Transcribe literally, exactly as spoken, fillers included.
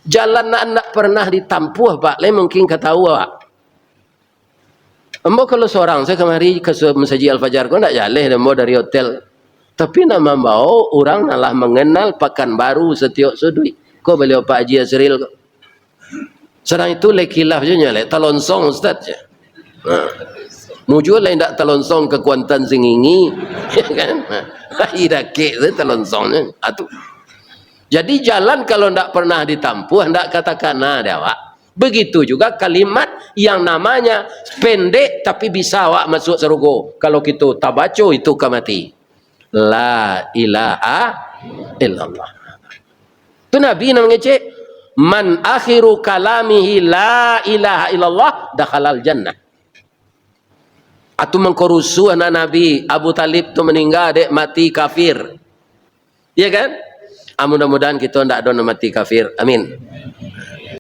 Jalan nan ndak pernah ditampuah, Pak, lai mungkin ka tahu awak. Ambo kalau sorang sajo kamari ka su-, Masajik Al-Fajar ko ndak jaleh doh ambo dari hotel. Tapi nan mambawo urang nan lah manganal Pakanbaru satiok suduik. Ko baliau Pak Haji Asril ko. Sadang itu lai kilaf jo nyo, lai talonsong, Ustaz, jo. Ha. Mujua lai ndak talonsong ka Kuantan Singinggi, ya kan? Ha. Lai dakek sajo talonsongnyo. Ha, tu. Jadi, jalan kalau ndak pernah ditampuah, ndak ka takana dek awak. Begitu juga kalimat yang namanya pendek, tapi bisa awak masuk sarugo. Kalau kito tabaco itu ka mati. La ilaha illallah. Tu Nabi nan mangecek, "Man akhiru kalamihi la ilaha illallah, dakhalal jannah." Atu mangko rusuah na Nabi, Abu Talib tu maningga dek mati kafir. Iya kan? Ah, mudah-mudahan kito ndak ado nan mati kafir. Amin.